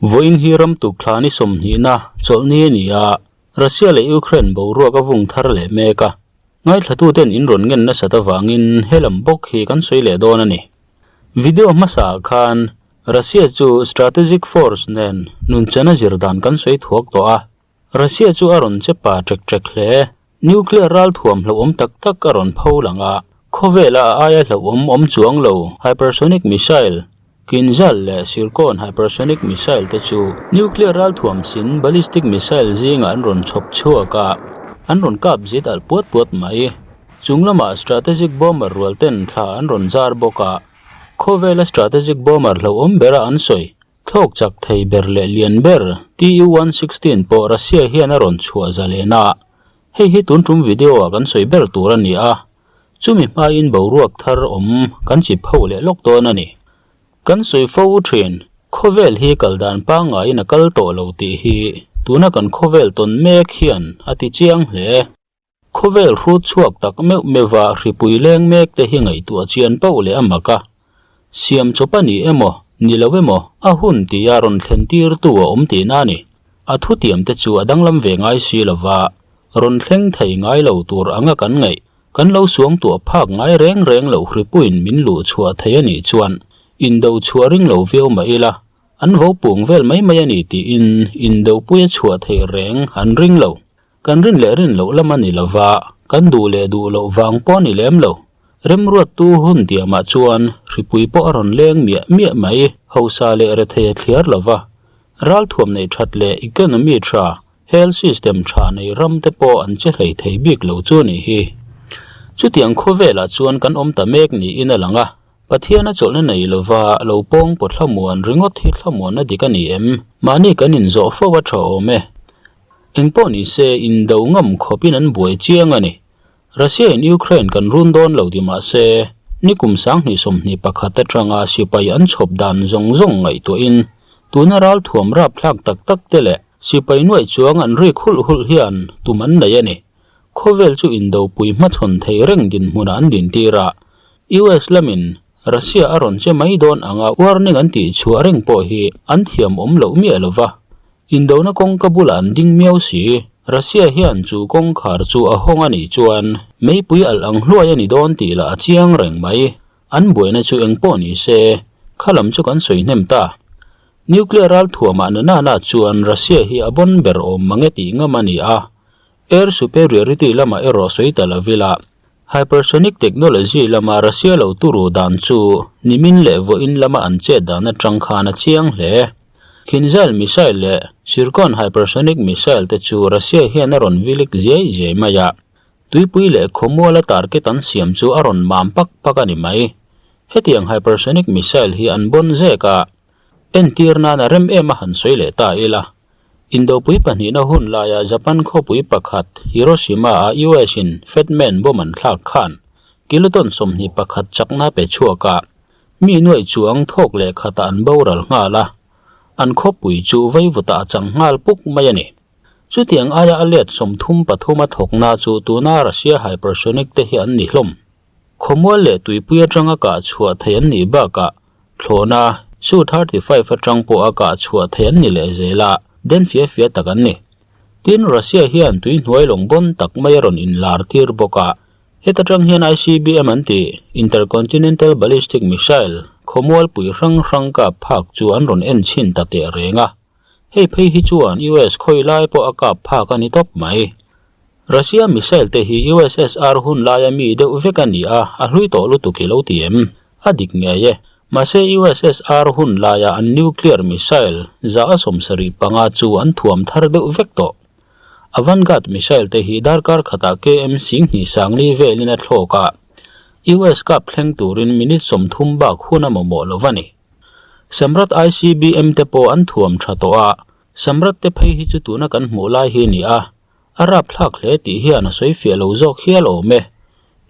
Vawiin hi ram tukthla ni sawmhnihna chawlhni a ni a, Russia leh Ukraine boruak a vung thar leh mek a. Ngaithlatuten in rawn ngen nasat avangin he lam bawk hi kan sawi leh dawn a ni. Video hmasaah khan Russia chu strategic force nen nunchana zir dan kan sawi thuak tawh a. Russia chu a rawn che pa ṭek ṭek hle. Nuclear ralthuam hlauhawm tak tak a rawn pho lang a, khawvela a aia hlauhawm awm chuang lo hypersonic missile, Kinzhal leh Zircon hypersonic missile te chu nuclear ralthuam sin ballistic missile zingah an rawn chhawp chhuak a, an rawn kap zit alh puat puat mai. Chung lamah strategic bomber rual ten thla an rawn zar bawk a, khawvela strategic bomber hlauhawm bera an sawi Thlawk chak thei ber leh lian ber Tu-116 pawh Russia hian a rawn chhuah zalen a, hei hi tun tum video ah kan sawi ber tur a ni a, chumi hmain boruak thar awm kan chip ho leh lawk dawn a ni. Kan sawi fo thin, khawvel hi kal dan pangaiin a kal tawh lo tih hi tuna kan khawvel tawn mek hian a ti chiang hle. Khawvel hrut chhuak tak meuh meuha hripui leng mek te hi ngaihtuah chian pauh leh a mak a. Siam chawp a ni emaw, ni lo emaw, a hun tia rawn thlen tirtu a awm tihna a ni. A thutiam te chu a danglam ve ngai si lova, rawn thleng thei ngai lo tur anga kan ngaih, kan lo suangtuah phak ngai reng reng loh hripuiin min luh chhuah thei a nih chuan indo chhuah ring lo viau mah ila, an vo pung vel mai mai a ni tiin indopuia chhuah theih reng an ring lo. Kan rin leh rin loh lam a ni lova, kan duh leh duh loh vang pawh a ni lem lo. Remruattu hun tiamah chuan hripui pawh a rawn leng miah miah mai, hausa leh rethei a thliar lova. Ralthuam neih that leh economy tha, health system tha nei ram te pawh an che hlei thei bik lo chu a nih hi. Chutiang khawvelah chuan kan awm ta mek niin a lang a, Pathian a chawlhna nei lova lo pawng pawh thlamuan ringawt hi thlamuanna dik a ni em? Mahni kan inzawh fo a tha awm e. Engpawh ni se, indo ngam khawpin an buai chiang a ni. Russia in Ukraine kan run dawn lo ti mah se, nikum 2021 atanga sipai an chhawp dan zawng zawng ngaihtuahin tuna ralthuam rapthlak tak tak te leh sipai nuaih chuang an rik hulh hulh hian tum an nei a ni. Khawvel chu indopui hmachhawn thei reng dinhmunah an dintir a, US lamin Russia a rawn che mai dawn anga warning an tih chhuah reng pawh hi an thiam awm loh miah lo va. Indona kawngka bulah an ding miau si. Russia hian chu kawngkhar chu a hawng a nih chuan meipui alh ang hluai a ni dawn tih lah a chiang reng mai. An buaina chu eng pawh ni se, kha lam chu kan sawi hnem ta. Nuclear ral thuamah na nana chuan Russia hi a bawn ber awm mange tih ngam a ni a. Air superiority lamah erawh sawi ta lo ila. Hypersonic technology lama Russia lo turu dan chu nimin leh vawiin lama an chet dan atang khan a chiang hle. Kinzhal missile leh Zircon hypersonic missile te chu Russia hian a rawn vilik ziai ziai mai a, tuipui leh khawmuala target an siam chu a rawn mam pak pak a ni mai. Hetiang hypersonic missile hi an bawn zek a, entir nan a rem em a han sawi leh ta ila. Indopui pahnihna hun laia Japan khawpui pakhat Hiroshima-a US-in Fat Man bomb an thlak khan kiloton 21 chakna pe chhuak a, mi nuaih chuang thawk leh khatah an boral nghal a, an khawpui chu vaivutah a chang nghal puk mai a ni. Chutiang aia a let 33 a thawkna chu tuna Russia hypersonic te hi an ni hlawm. Khawmual leh tuipui atanga kah chhuah thei an nih bakah Thlawhna, Su-35 atang pawh a kah chhuah thei an ni leh zel a, den fia fia tak an ni. Tin, Russia hian tui hnuai lawng bawn tak mai a rawn inlar tir bawk a. Heta tang hian ICBM an tih, Intercontinental Ballistic Missile, khawmualpui hrang hrang kap phak chu an rawn en chhin ta teh reng a. Hei phei hi chuan US khawi lai pawh a kap phak a ni tawp mai. Russia missile te hi USSR hun laia mi deuh vek a ni a, a hlui tawh lutuk i lo ti em? A dik ngei e. Mahse USSR hun laia an nuclear missile 75 chu an thuam thar deuh vek tawh. Avangard missile te hi darkar khatah KM 2040 velin a thlawk a, US kap thleng turin minute 30 bak hun a mamawh lo va ni. Samrat ICBM te pawh an thuam tha tawh a, Samrat te phei hi chu tuna kan hmuh lai hi ni a, A rapthlak hle tih hian a sawi fiah lo zawk hial awm e.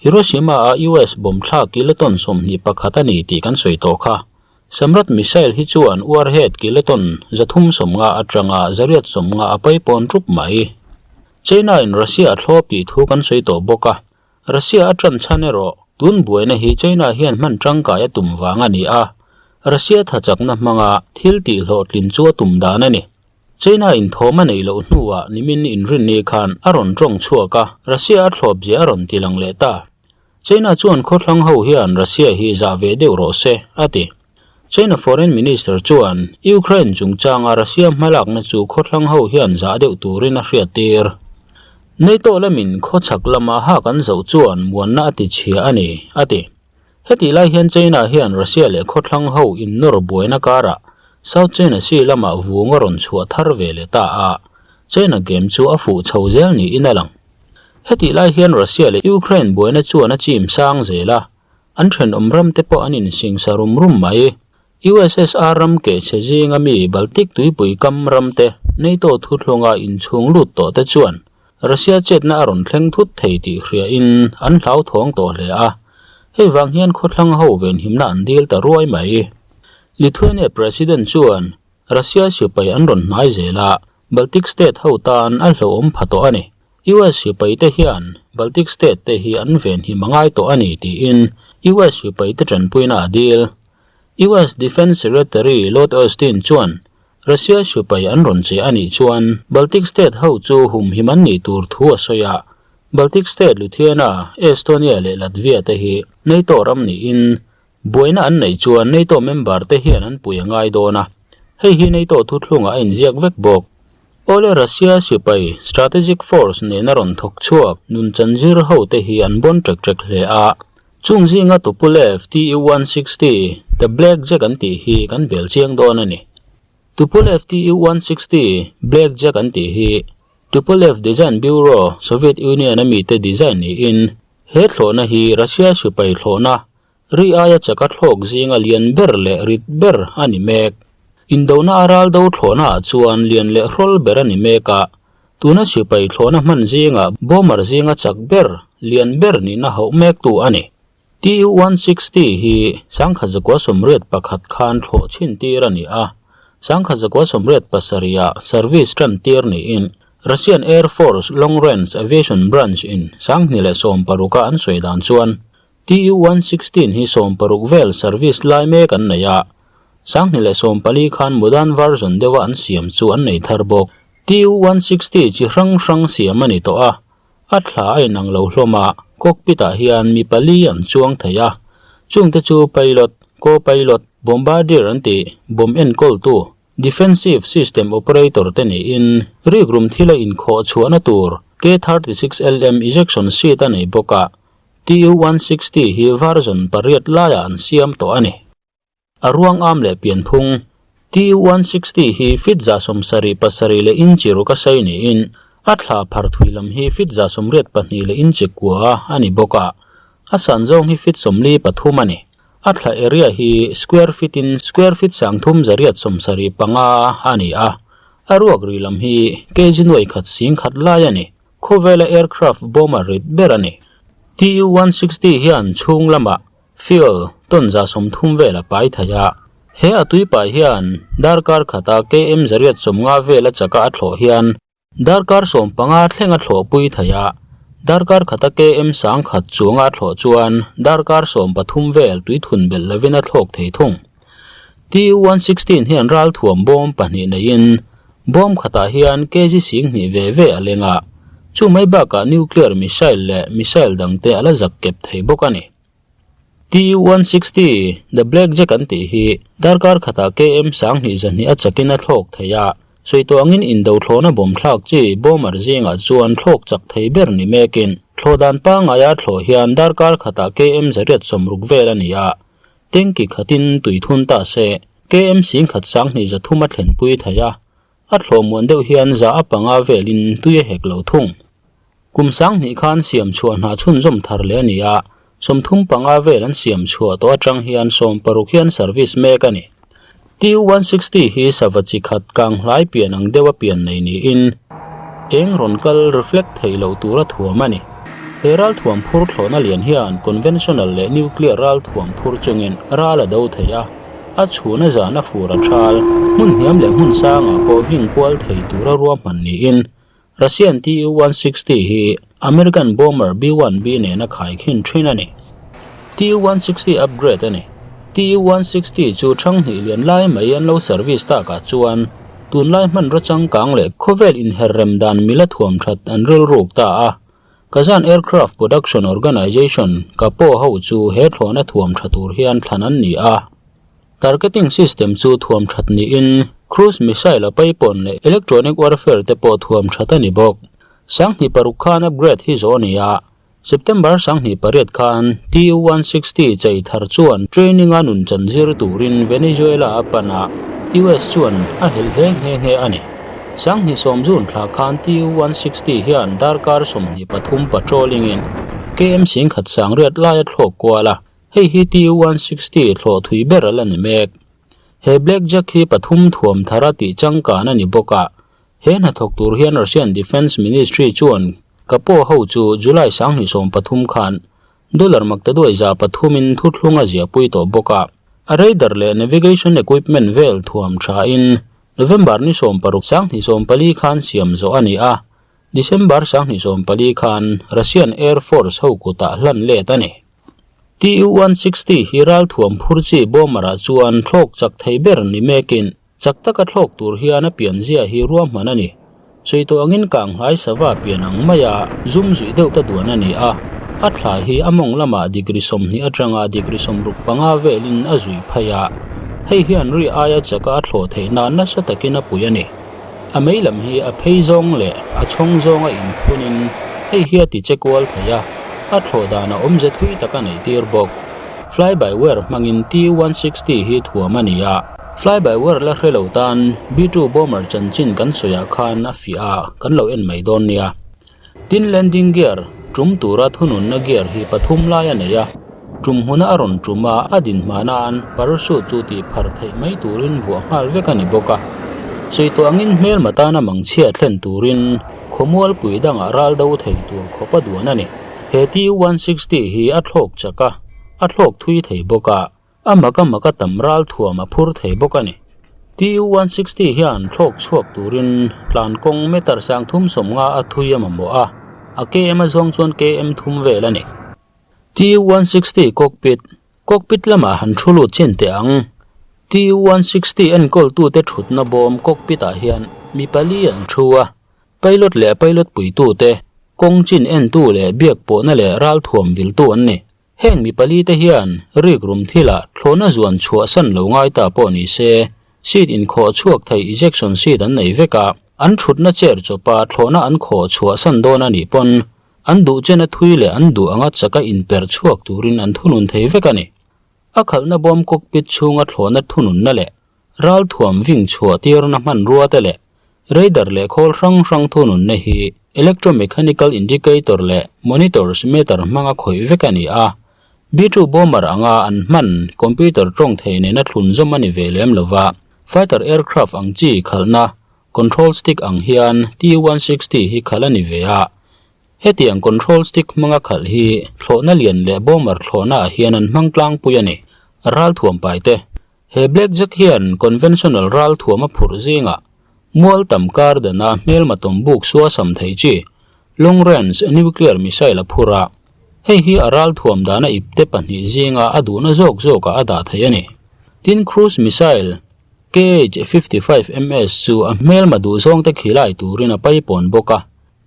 Hiroshima-a US bomb thlak kiloton 21 a ni tih kan sawi tawh kha. Samrat missile hi chuan warhead kiloton 350 atanga 850 a paipawn ṭup mai. China-in Russia a thlawp tih thu kan sawi tawh bawk a. Russia a ṭan chhan erawh tun buaina hi China hian hman ṭangkai a tum vang a ni a. Russia thachakna hmanga thil tih hlawhtlin chu a tum dan a ni. China in thawm a neih loh hnuah nimin inrinni khan a rawn tawng chhuak a, Russia a thlawp zia a rawn ti lang leh ta. China chuan khawthlang ho hian Russia hi zah ve deuh rawh se, a ti. China Foreign Minister chuan Ukraine chungchanga Russia hmalakna chu khawthlang ho hian zah deuh turin a hriattir. NATO lamin khawchhak lama hak an zoh chuan muanna a ti chhia a ni, a ti. Hetih lai hian China hian Russia leh khawthlang ho innawr buaina karah South China Sea lamah vung a rawn chhuah thar ve leh ta a, China game chu a fuh chho zel niin a lang. Hetih lai hian Russia leh Ukraine buaina chuan a chim sang zel a, an thenawm ram te pawh an insingsa rum rum mai. USSR ram kehchhe zinga mi Baltic tuipui kam ram te NATO thuthlunga inchhung lut tawh te chuan Russia chetna a rawn thleng thut thei tih hriain an hlauthawng tawh hle a, hei vang hian khawthlang ho venhimna an dil ta ruai mai. Lithuania President chuan Russia sipai an rawn hnai zel a, Baltic state ho tan a hlauhawm pha tawh a ni. US sipai te hian Baltic state te hi an venhim a ngai tawh a ni tiin US sipai te tanpuina a dil. US Defence Secretary Lloyd Austin chuan Russia sipai an rawn che a nih chuan Baltic state ho chu humhim an nih tur thu a sawi a. Baltic state Lithuania, Estonia leh Latvia te hi NATO ram niin buaina an neih chuan NATO member te hian an pui a ngai dawn a. Hei hi NATO thuthlungah a inziak vek bawk. Awle Russia sipai strategic force nena rawn thawk chhuak nunchan zir ho te hi an bawn ṭek ṭek hle a. Chung zinga Tupolev Tu-160, The Black Jack an tih hi kan bel chiang dawn a ni. Tupolev Tu-160, Black Jack an tih hi Tupolev Design Bureau, Soviet Union a mite design niin he thlawhna hi Russia sipai thlawhna ri aia chaka thlawk zinga lian ber leh rit ber a ni mek. Indona a ral do thlawhnaah chuan lian leh hrawl ber a ni mek a, Tuna sipai thlawhna hman zingah bomber zinga chak ber, lian ber nihna hauh mektu a ni. Tu-160 hi sangkhat zakua 81 khan thlawh chhin tir a ni a, sangkhat zakua 87 ah service tan tir niin Russian Air Force Long Range Aviation Branch in 2016 a an sawi dan chuan Tu-116 hi 60 vel service lai mek an nei a, 2014 khan modern version deuha an siam chu an nei thar bawk. Tu-160 chi hrang hrang siam a ni tawh a, a thla a inang lo hlawm a, cockpit ah hian mi pali an chuang thei a, chungte chu pilot, co-pilot, bombardier an tih, bomb enkawltu, defensive system operator te niin rikrum thila inkhawh chhuahna tur K-36LM ejection seat a nei bawk a, Tu-160 hi version pariat laiah an siam tawh a ni. A ruang am leh pianphung, Tu-160 hi feet 77 leh inchi ruk a sei niin a thla phar thui lam hi feet 82 leh inchi kua a ni bawk a, a san zawng hi feet 43 a ni. A thla area hi square feet in square feet 3375 a ni a, a ruak ri lam hi kg nuai khat sing khat lai a ni. Khawvela aircraft bomber rit ber a ni. Tu-160 hian chhung lamah Fuel ton 30 vel a pai thei a, he a tui pai hian darkar khata km 150 vel a chaka a thlawh hian darkar 15 thleng a thlawhpui thei a, darkar khata km 1000 chuanga a thlawh chuan darkar 13 vel tui thun belh lovin a thlawk thei thung. Tu-116 hian ralthuam bawm pahnih neiin bawm khatah hian kg 20 ve ve a leng a, chu mai bakah nuclear missile leh missile dangte a la zak kep thei bawk a ni. Tu-160, The Black Jack an tih hi darkar khatah km 2200 a chakin a thlawk thei a, sawi tawh angin indo thlawhna bawm thlak chi bomber zingah chuan thlawk chak thei ber ni mekin thlawh dan pangngaia thlawh hian darkar khatah km 160 vel a ni a, tanki khatin tui thun ta se km 1203 a thlenpui thei a, A thlawh muan deuh hian za a panga velin tui a hek lo thung. Kum 2000 khan siam chhuah hna chhunzawm thar leh a ni a, 35 vel an siam chhuah tawh atang hian 60 hian service mek a ni. Tu-160 hi sava chi khat kang hlai pian ang deuha pian nei niin eng rawn kal reflect theih loh tura thuam a ni. He ralthuam phur thlawhna lian hian conventional leh nuclear ralthuam phur chungin ral a do thei a. A chhuna zana fur a thal, hmun hniam leh hmun sangah pawh ving kual thei tura ruahman niin Russian Tu-160 hi American bomber B-1B nena khaikhin thin a ni. Tu-160 upgrade a ni. Tu-160 chu ṭhang hnih lian lai mai an lo service takah chuan tunlai hmanraw changkang leh khawvel inher rem dan mila thuam ṭhat an rilruk ta a. Kazan Aircraft Production Organization, KAPO, ho chu he thlawhna thuam ṭha tur hian thlan an ni a. Targeting system chu thuam ṭhat niin cruise missile a paipawn leh electronic warfare te pawh thuam ṭhat a ni bawk. 2006 khan upgrade hi zawh a ni a. September 28 khan Tu-160 chei thar chuan training-a nun chan zir turin Venezuela a pan a, US chuan a helh hle nghe nghe a ni. 2010 June thla khan Tu-160 hian darkar 23 patrolling-in KM 10,000 sangriat lai a thlawk kual a, hei hi Tu-160 thlawh thui ber a la ni mek. He Black Jack hi pathum thuam thara tih changkan a ni bawk a, He hnathawk tur hian Russian Defence Ministry chuan Kapo ho chu July 2023 khan dollar maktaduai 300 in thuthlung a ziahpui tawh bawk a. A radar leh navigation equipment vel thuam thain November ni 16 2024 khan siam zawh a ni a, December 2024 khan Russian Air Force ho kutah hlan let a ni. Tu-160 hi ralthuam phur chi bomber-ah chuan thlawk chak thei ber ni mekin Chak taka thlawk tur hian a pianzia hi ruahman a ni. Sawi tawh angin kanghlai sava pian ang maia zum zuih deuh ta duan a ni a, a thla hi a mawng lamah degree 20 atanga degree 65 velin a zuih phei a, hei hian ri aia chaka a thlawh theih nan nasa takin a pui a ni. A mei lam hi a phei zawng leh a chhawng zawnga inphunin hei hi a ti che kual thei a, a thlawh dan a awmze thui tak a neih tir bawk. Fly-by-wire hmangin T-160 hi thuam a ni a. Fly-by-wire la hre lo tan B-2 bomber chanchin kan sawiah khan a fiah a, kan lo en mai dawn nia. Tin landing gear tum tura thununna gear hi pathum lai a nei a, tum hmuna a rawn tum a, a din hma nan parachute chu tih phar theih mai turin vuah nghal vek a ni bawk a. Sawi tawh angin hmelma tana mangchhia thlen turin khawmualpui dangah ral do thei tur khawp a duan a ni. He T-160 hi a thlawk chak a, a thlawk thui thei bawk a. A mak a mak a tam ral thuam a phur thei bawk a ni. Tu-160 hian thlawk chhuak turin tlan kawng meter 350 a thui a mamawh a, a km a zawng chuan km thum vel a ni. Tu-160 cockpit, Cockpit lamah han thu lut chin teh ang. Tu-160 enkawltute thutna bawm cockpit ah hian mi pali an thu a, pilot leh pilot puitute, kawng chin entu leh biak pawhna leh ral thuam viltu an ni. Heng mi pali te hian rikrum thilah thlawhna zuan chhuahsan lo ngai ta pawh ni se, seat inkhawh chhuak thei ejection seat an nei vek a, an thutna chair chawpa thlawhna an khawh chhuahsan dawn a nih pawn an duh chena thui leh an duh anga chaka inperh chhuak turin an thunun thei vek a ni. A khalhna bawm cockpit chhunga thlawhna thununna leh Ralthuam ving chhuah tirna hmanrua te leh radar leh khawl hrang hrang thununna hi electromechanical indicator leh monitors meter hmanga khawih vek a ni a. B-2 bomber anga an hman computer tawng thei nena thlun zawm a ni ve lem lova, fighter aircraft ang chi khalhna control stick ang hian T-160 hi khalh a ni ve a. Hetiang control stick hmanga khalh hi thlawhna lian leh bomber thlawhna ah hian an hmang tlangpui a ni. Ralthuam paite. He Black Jack hian conventional ral thuam a phurh zingah mual tam kar dana hmelma tawm buk sua sam thei chi long range nuclear missile a phur a, hei hi a ral thuam dana ipte pahnih zinga a duhna zawk zawkah a dah thei a ni. Tin cruise missile KH 55 MS chu a hmelma duh zawngte khilai turin a paipawn bawk a,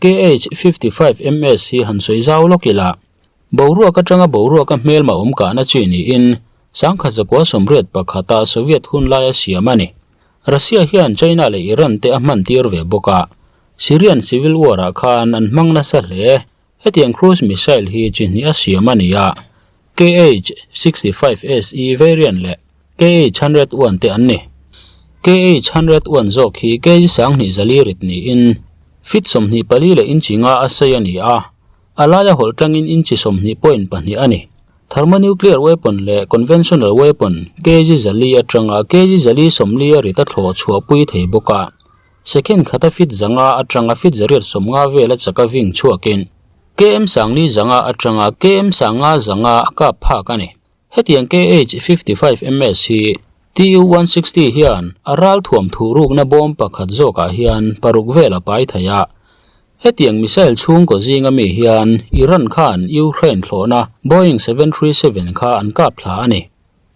KH 55 MS hi han sawi zau lawk ila boruak atanga boruaka hmelma awm kahna chi niin 1981-a Soviet hun laia siam a ni. Russia hian China leh Iran te a hman tir ve bawk a, Syrian civil war-ah khan an hmang nasa hle. Hetiang cruise missile hi chi hnih a siam a ni a, KH-65SE variant leh KH-101 te an ni. KH-101 zawk hi kg 24 rit niin feet 24 leh inchi nga a sei a ni a, a laia hawlh tlangin inchi 20.2 a ni. Thermonuclear weapon leh conventional weapon kg 400 atanga kg 440 a rit a thlawh chhuahpui thei bawk a, second khata feet 500 atanga feet 850 vela chaka ving chhuakin km 4,500 atanga km 5,500 a kap phak a ni. Hetiang KH-55 MS hi Tu-160 hian a ralthuam thuhrukna bawm pakhat zawkah hian paruk vel a pai thei a. Hetiang missile chhungkaw zinga mi hian Iran khan Ukraine thlawhna Boeing 737 kha an kap thla a ni.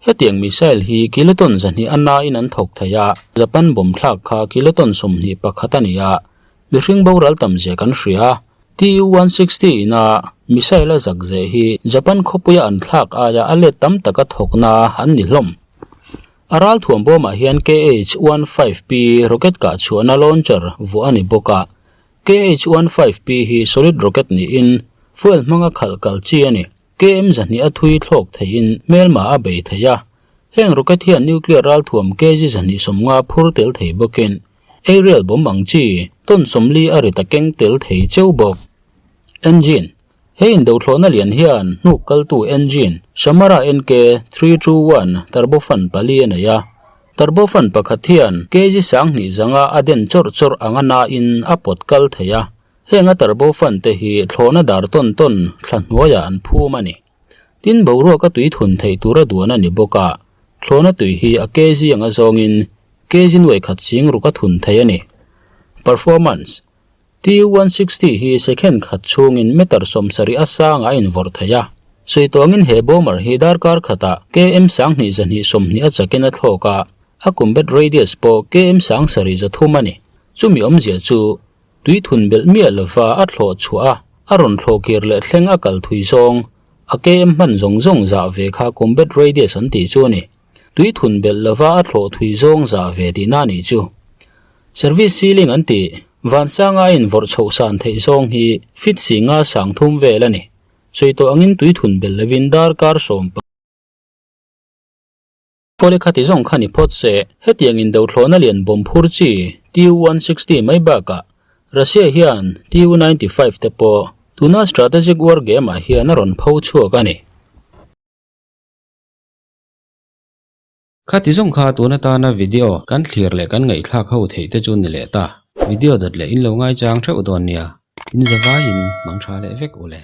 Hetiang missile hi kiloton 200 a nain an thawk thei a, Japan bomb thlak kha kiloton 21 a ni a, mihring boral tam zia kan hria. Tu-160 ina missile a zak zeh hi Japan khawpuia an thlak aia a let tam taka thawkna an ni hlawm. A ral thuam bawmah hian KH-15P rocket kah chhuahna launcher vuah a ni bawk a. KH-15P hi solid rocket niin fuel hmanga khalh kal chi a ni. KM 200 a thui thlawk theihin hmelma a bei thei a. Heng rocket hian nuclear ral thuam kg 250 phur tel thei bawkin aerial bomb ang chi ton 40 a rit a keng tel thei cheu bawk. Engine He indothlawhna lian hian hnuk kaltu engine Samara NK 321 turbofan pali a nei a. Turbofan pakhat hian kg 20 zanga a den chawrh chawrh anga nain a pawt kal thei a. Heng a turbofan te hi thlawhna dar tawn tawn thla hnuaiah an phum a ni. Tin boruak a tui thun theih tura duan a ni bawk a, thlawhna tui hi a kg anga zawngin kg nuai khat sing ruk a thun thei a ni. Performance, Tu-160 hi second khat chhungin meter 70 a sangah a invawrh thei a. Sawi tawngin he bomber hi darkar khatah km 2220 a chakin a thlawk a, a combat radius pawh km 7300 a ni. Chumi awmzia chu Tui thun belh miah lova a thlawh chhuah a, a rawn thlawh kir leh thleng a kal thui zawng, a KM hman zawng zawng zah ve kha combat radius an tih chu a ni. Tui thun belh lova a thlawh thui zawng zah ve tihna a nih chu. Service ceiling an tih, vansanga a invawrh chhoh san theih zawng hi feet 50 30 vel a ni. Sawi tawh angin tui thun belh lovin darkar sawm. Fawle khati zawng kha ni phawt se, hetiang indothlawhna lian bawm phur chi Tu-160 mai bakah Russia hian Tu-95 te pawh tuna strategic war game ah hian a rawn pho chhuak a ni. Khati zawng kha tun atana video kan thlir leh kan ngaihthlak ho theih te chu ni leh ta. Video dawt leh in lo ngaichang theuh dawn nia, in zavaiin mang tha leh vek u le.